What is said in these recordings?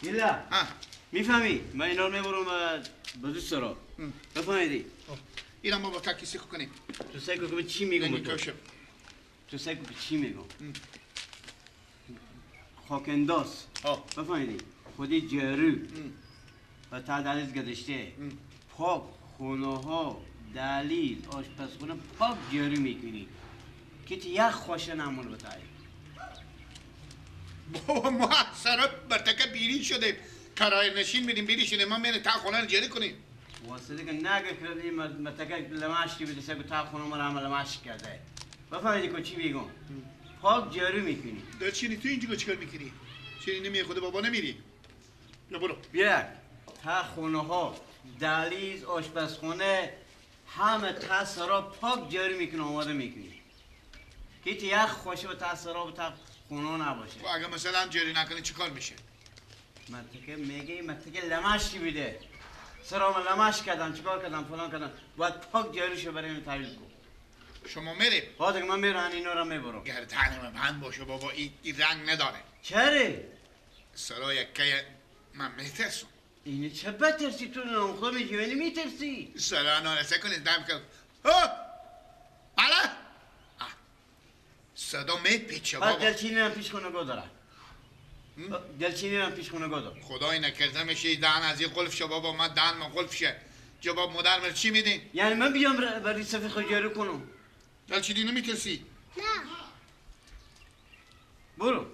یلا میفهمی من اینا رو میبرم به دوست را بفهمیدی؟ اینا ما با تکیسی کنیم. تو سعی کن چی میگم تو؟ تو سعی کن چی میگم؟ خاکنداز بفهمیدی؟ خودی جارو و تا دلیز گذشته پاک خونه ها دلیل آشپزخونه پاک جارو میکنی که تو یک خوشه نمون بتایی. بابا ما سرا برتکه بیری شده کرایه نشین میدیم بیری شده ما میریم تا خونه رو جاری کنیم. واسه دیگه نگه کردیم مرتکه لمشکی بده سگو تا خونه ما رو هم لمشک کرده. بفهمیدی که چی میگم؟ پاک جارو میکنی. در چینی تو اینجا چیکار میکنی؟ چینی نمیه خود بابا نمیری. یا برو. بیا تا خونه ها دهلیز آشپزخونه همه تا سرا پاک جاری میکنه آماده میکنی که تو یک خوشه به تا سرا و تا خونه نباشه. خب اگه مثلا جاری نکنی چیکار میشه؟ مرتکه میگه مرتکه لمشکی بیده سرام لمش کردم چیکار کردم فلان کردم باید پاک جاریشو برای این تحویل کن. شما میری؟ ها دیگه من میرم اینا رو میبرم. گردن من باشه بابا این رنگ نداره. چرا؟ سرا یکه من میترسم. اینه چه بترسی تو نام خود میگی اینه میترسی؟ سرا نارسه کنید دم که ها بله صدا میپیچه بابا. دلچینی هم پیش خونه داره. دلچینی هم پیش خونه داره. خدای نکرده میشه دهن از این قلف شه بابا. من دهن من قلف شه جواب مادر من چی میدین؟ یعنی من بیام برای سفید خود جارو کنم؟ دلچینی نمیترسی؟ نه. برو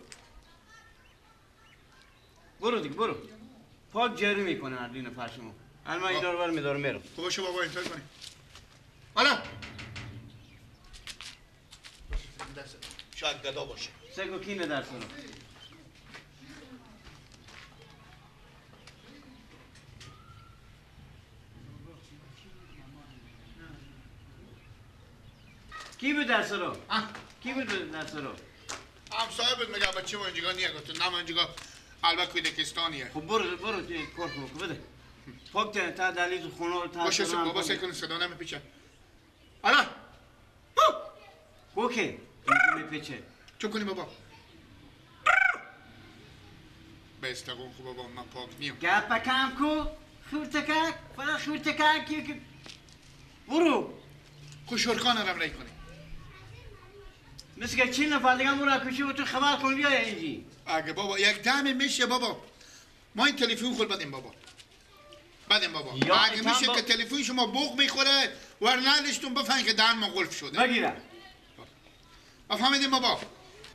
برو دیگه برو. پاک جاری میکنه هر دین فرشمو. الان من اینا رو برمی‌دارم میرم. خب باشه بابا اینطور کنیم. حالا شاید گدا باشه. سگو کینه درس رو. کی بود درس رو؟ کی بود درس رو؟ همسایه بود میگه بچه ما اینجا نیه گفت نه من اینجا البته کودکستانیه. خب برو برو کار کن بده. پاک تا دلیز خونه رو تا باشه بابا سعی کن صدا نمیپیچه. حالا اوکی میپیچه. چه کنیم بابا؟ به استقون خوب بابا من پاک نیم. گپ کم کو خورتکک فقط خورتکک برو. خوشورکان رم رای کنی. مثل که چین نفر دیگه برو کشی و تو خبر کن بیا اینجی. اگه بابا یک دم میشه بابا ما این تلفن خود بدیم بابا بدیم بابا. اگه میشه که تلفن شما بوق میخوره ورنالشتون بفهمین که دهن ما قلف شده. بگیرم بفهمیدیم بابا.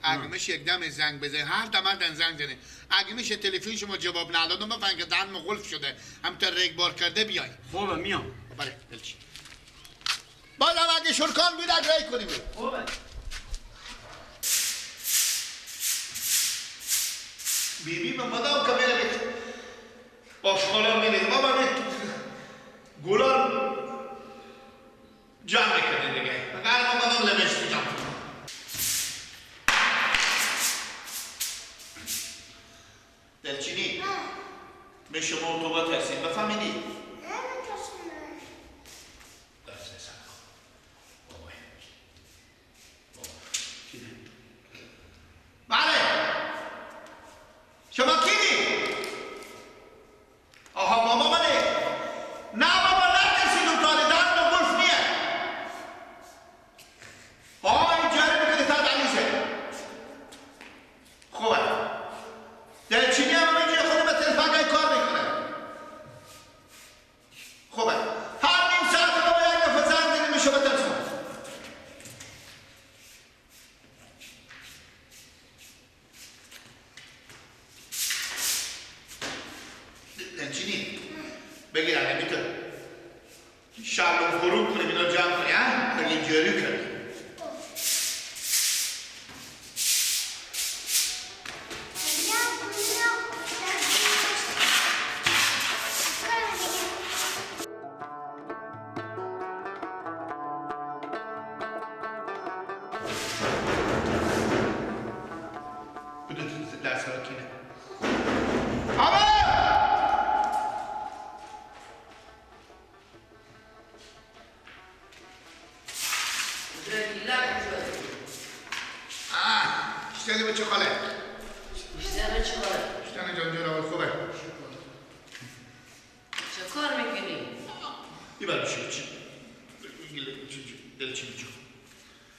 اگه میشه یک دم زنگ بزنه هر دم هر زنگ زنه. اگه میشه تلفن شما جواب ندادم بفهمین که دهن ما قلف شده همینطور رگ بار کرده بیای. خوبه میام. بله دلچی بازم اگه شرکان بود اگه رای کنیم. خوبه بیبی من مدام که میره آشغالا میره بابا گلار جمع میکنه دیگه. مگر ما مدام لبش میجم. دلچینی به شما تو با ترسیم بفهمیدی؟ نه بترسیم. دست نسن بابای بله شما کی؟ آها بابا منه. نه بابا نترسید اون تاره در به قلف نیه. آه این جاری میکنه تا دلیزه. خوبه دلچینی هم اینجا خونه به تلفنگ کار میکنه. خوبه هر نیم ساعت بابا یک دفعه زنگ زنی میشه به تلفن. دلچینی بگیر اگه میتونی شلوم خروم کنیم اینا جمع کنی ها؟ اگه جاری کنی. بده درس ها کینه. آبا! اشتغلی بچه خاله. اشتغلی چه خاله؟ اشتغلی جان جان اول خوبه. چی دل چی جو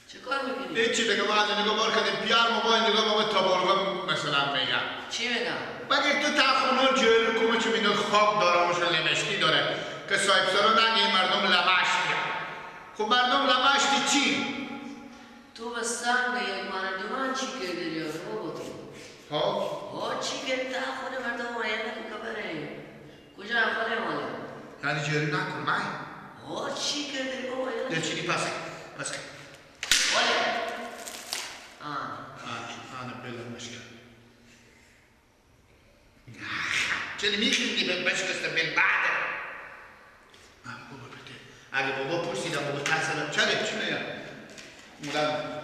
چه کار میکنی؟ هیچی دیگه ما از نگاه بار کردیم پیار ما با نگاه ما تابارگا مثلا میگم چی میگم؟ بگه تو تا خونه جلو کومه چه میدون خواب داره و لمشتی داره که صاحب سرا نگه این مردم لمشتی. خب مردم لمشتی چی؟ تو به سنگ یک مردمان چی کردی یا بابا تو؟ ها؟ ها چی کردی تا خونه مردم آینه که بره کجا خونه ماله؟ یعنی جلو نکن من؟ ها چی کردی بابا؟ دلچینی پس پس ولی آه بلا مشکل چنی میخوندی به بشکست بین بعد بابا بده اگه بابا پرسیدم بابا تحصیلم چرا چی نیم مولم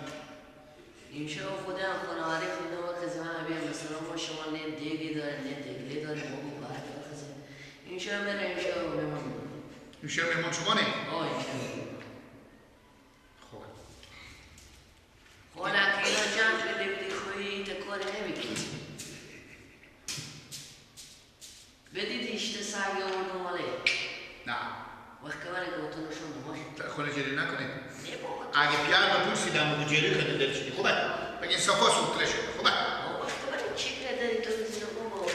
امشب خودم خانواده خودم وقت من بیام مثلا ما شما نه دیگی داره نه دیگلی داره بابا بعد وقت امشب من امشب مهمان امشب مهمان شما نه؟ آه امشب خونه که اینا جمع کرده بودی خویی تا کاری نمیکنی بدیدی اشته سعی آوردم ماله؟ نه وقت که من که با تو نشون باش خونه جری نکنه نه بابا اگه پیار بپرسیدم بگو جری کنه دل چینی خوبه بگه صفا سوتره شده خوبه وقت که من چی داری تو بزنی بابا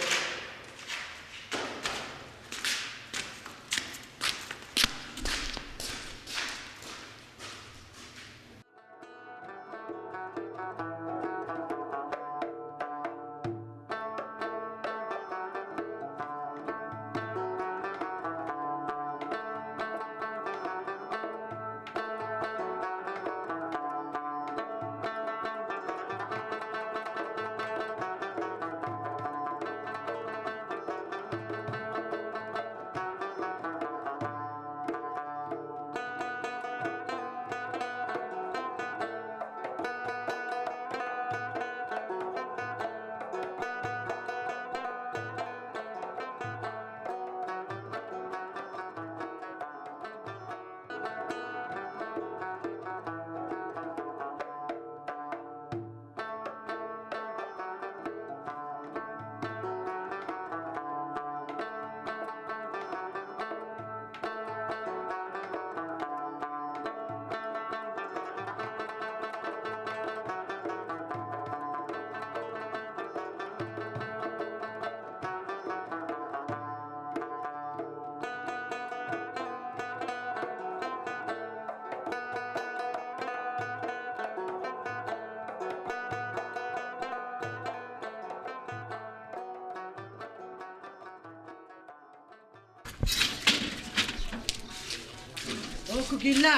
کو گیلا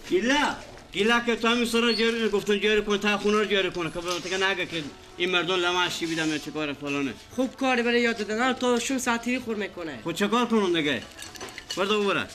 گیلا گیلا که تو همین سرا جری گفتن جری کن تا خونه رو جری کنه که به نگه که این مردم لمشتی بیدم یا چه کار فلانه. خوب کاری برای یاد دادن تا شون ساعتی خور میکنه. خب چه کار کنم دیگه؟ برو ببره.